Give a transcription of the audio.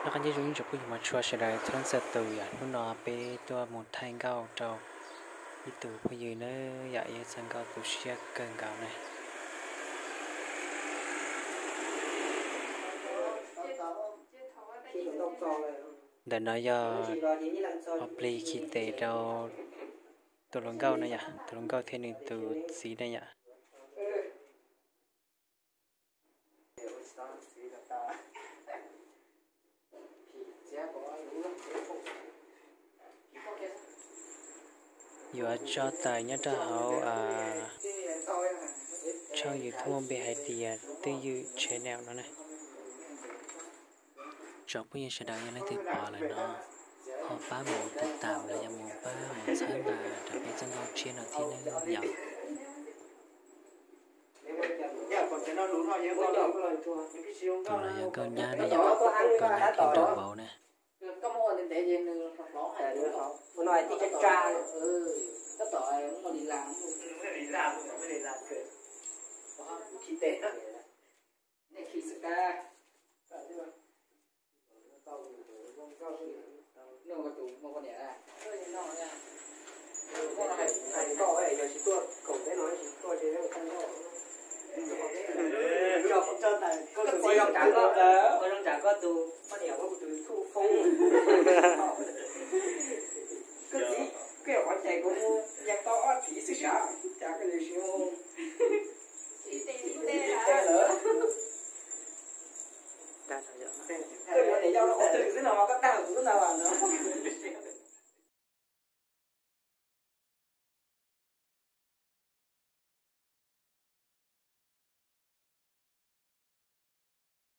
Nyob zoo ib tsoom phooj ywg mos tshua sawv daws txhua leej txhua tus yom, hnub no peb tuaj mus thaij nkauj rau ib tug phooj ywg na yom, yog ib txoj nkauj tu siab kawg nkaus na. Ntawm no yog ob plig khi tes rau tus hluas nkauj na yom, tus hluas nkauj thiab nws tus txiv na yom. Yuav tso tawm nyob rau hauv tshooj YouTube npe hais tias Twj Ywm Channel no na. Tsoom phooj ywg sawv daws yog leej twg pom lawm no ho pab mus tiv tam los yog mus pab mus txhawb nqa rau peb txoj nkauj tshiab no thiab nawb yom. Tus no yog nkauj nyab na yom, nkauj nyab thiab nraug vauv na. Koj txiv, koj yog qhov cais kuv mus yas tau ob txiv xwb sav, cas koj yuav siv mus. Koj yuav niam yau rau qhov twg xwb no mas koj tag kuv lub ntawd los no.